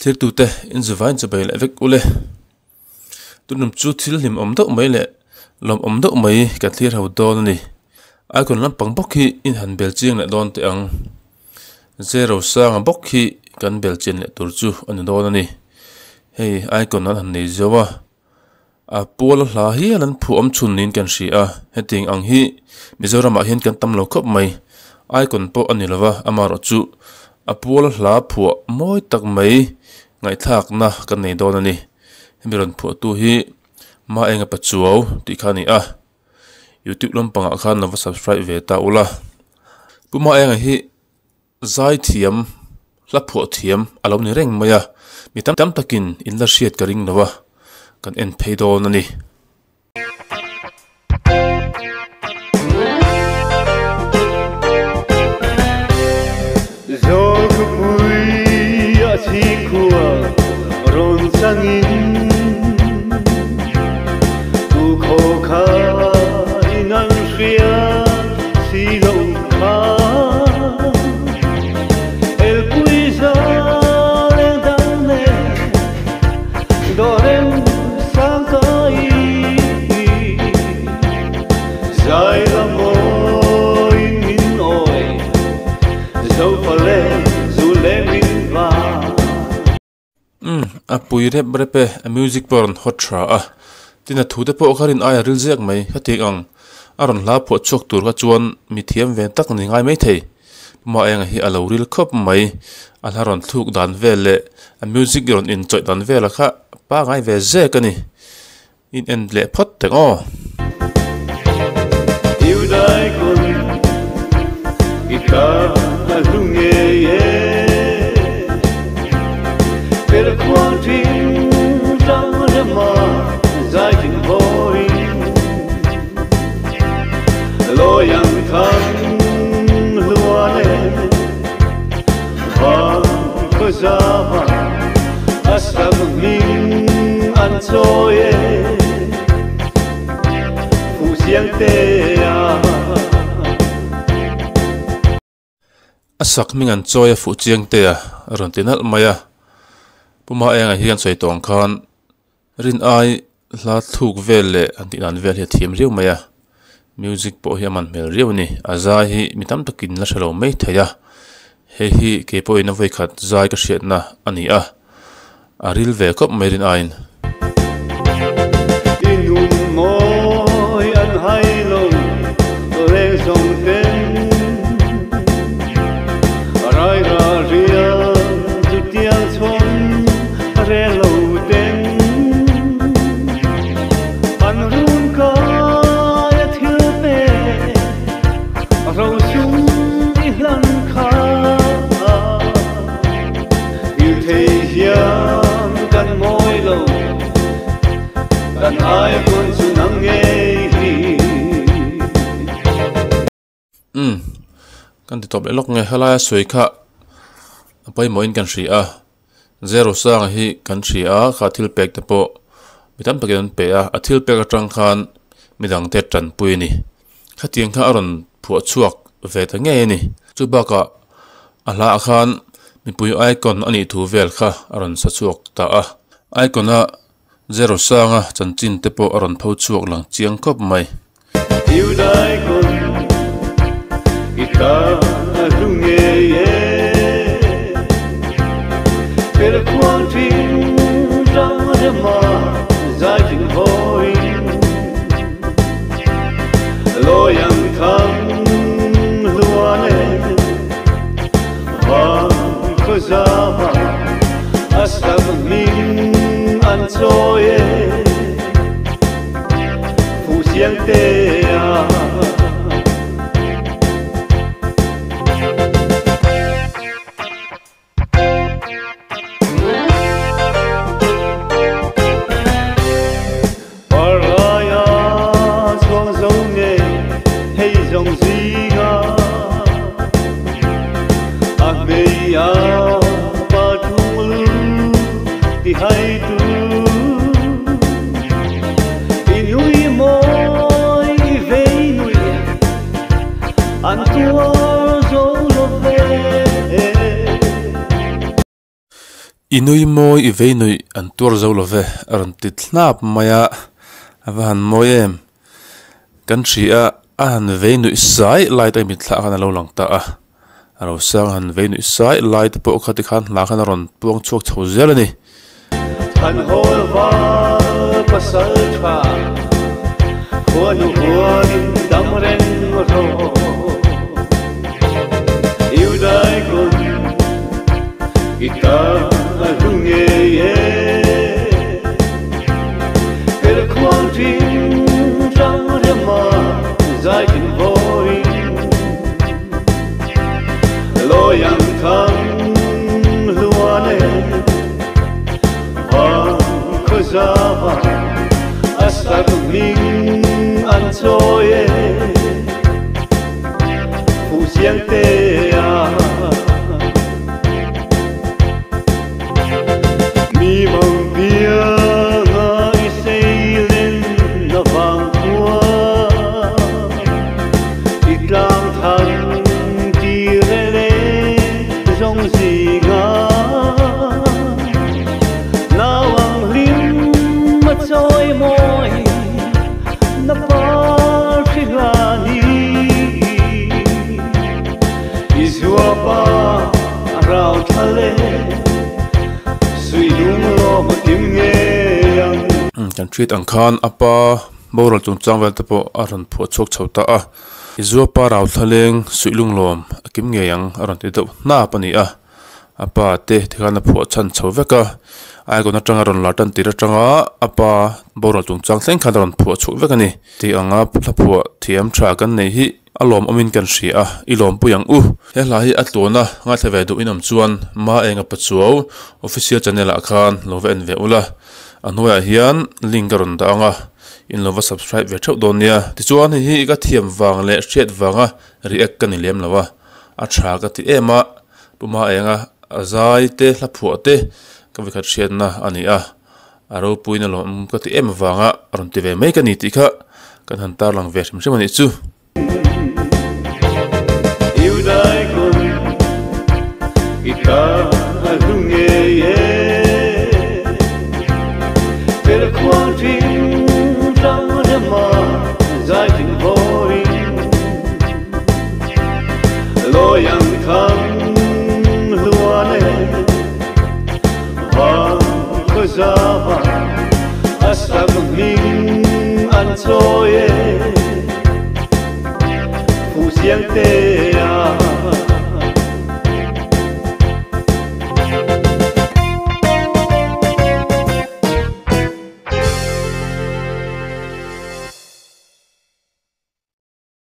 Thirtute in zuvain chu bei leh vek ule. Tunum chu thil hlim awm deuh mai leh lawm awm deuh mai kan thlir ho dawn a ni. Icon lampang bawk hi in han bel chiang leh dawn teh ang. Zero sanga bawk hi kan bel chian leh tur chu a ni dawn a ni. Hei icon an han nei zo a. A pual hla hial an phuah awm chhun niin kan hria a, hetiang ang hi Mizoramah hian kan tam lo khawp mai. Icon pawh a ni lova, amaherawhchu a pual hla phuah mawi tak mai ngaihthlakna kan nei dawn a ni. Hemi rawn phuahtu hi Maenga Pachuau tih kha a ni a, youtube lampangah khan lo va subscribe ve ta ula. Pu Maenga hi Zai thiam, hla phuah thiam a lo ni reng mai a, mi tam tam takin in la hriat ka ring lo a, kan en phei dawn a ni. Zawkpui a chhingkhua rawn changin Tu khaw kha in an hria si lo kha Elpui za leng dang nen dawrem sang kai Zai la mawi min awi Zofa le zu le min va. Umm a pui rep rep e, a music pawh a rawn hot tha a, tin a thu te pawh kha rin aia ril zek mai hetiang ang a rawn hla phuah chhuak tur kha chuan mi thiam ve tak ni ngai mai thei. Puma enga hi a lo ril khawp mai, a hla rawn thluk dan vel leh a music rawn inchawih dan vela kha pangai ve zek a ni. In en leh phawt teh aw. A sak hming an chawi a fuh chiang te a rawn ti nalh mai a, Pu Maenga hian sawi tawng khan rin ai hla thluk vel leh an tih dan vel hi a thiam riau mai a, music pawh hi a man hmel riau a ni, a zai hi mi tam takin la hre lo mai thei a, hei hi kei pawhin a vawikhat zai ka hriatna a ni a. A ril ve khawp mai rin aiin. I nun mawi an hai lo reng zawng ten Rai ra rial chu tiang chhawn re lo ten An run kai a thil pe rosum i hlan kha. I thei hian kan mawi lo, kan ai pawn chu nang ngei hi. Umm, kan ti tawp leh lawk nge, helaia sawi kha a pawimawhin kan hria a, zero sanga hi kan hria a, kha thil pek te pawh mi tam takin an pe a, a thil pek atang khan midang te tanpui a ni. Khatiang kha a rawn phuah chhuak ve ta ngei a ni. Chu bakah a hlaah khan mipui icon a nih thu vel kha a rawn sa chhuak ta a. Icon a zero sanga chanchin te pawh a rawn pho chhuak lang chiang khawp mai. Parlaia chuang zo nge hei zawng zinga a hmei a pa thung lu ti hai tu i nui mawi i vei nui an tuar zo lo ve. I nui mawi i vei nuih an tuar zo lo ve a rawn ti thlap mai a, a va han mawi em. Kan hria a, a han vei nuih sai lai te mitthlah khan a lo lang ta a, a ro sang han vei nuih sai lai te pawh kha tikhan hla khan a rawn puang chhuak chho zel a ni. Than hawl val pasal tha khuanu huanin dam reng rawh Yêu dai kun i ta a hlu ngei e Per khuang thin rang rema zai tin vawiin Loyang thang hluan e Vang khaw zava a sak hming an chawi e Phu chiang te a Mi mang pianga i sei len na vang khua I tlang than ti re le zawng zinga Nau ang hlim a chawi mawi na par khi hlan hi I zuapa a rau thla le sui lung lawm a kim ngei ang. Kan hriat ang khan a pa boral chungchang vel te pawh a rawn phuah chhuak chho ta a, I zuapa rau thla leng suih lung lawm a kim ngei ang a rawn ti deuh hnap a ni a. A pa te tikhan a phuah chhan chho vek a, Icon atanga rawn lar tan tir atanga a pa boral chungchang thleng khan a rawn phuah chhuak vek a ni. Tih anga hla phuah thiam tha kan nei hi a lawmawmin kan hria a, i lawmpui ang u. He hla hi a tluana ngaithla ve duh inawm chuan Ma Enga Pachuau official channel ah khan lo va en ve ula, a hnuaiah hian link a rawn dah ang a, in lo va subscribe ve theuh dawn nia. Tichuan hei hi ka thiam vang leh hriat vanga react ka ni lem lo a, a tha ka ti em a. Pu Maenga a zai te hla phuah te ka vekhat hriatna a ni a, a ropuiin a lawm ka ti em avanga rawn ti ve mai ka ni tih kha kan han tarlang ve hrim hrim a nih chu. Lawi ang thang hluan e Vang khaw zava a sak hming an chawi e Fuh chiang te a.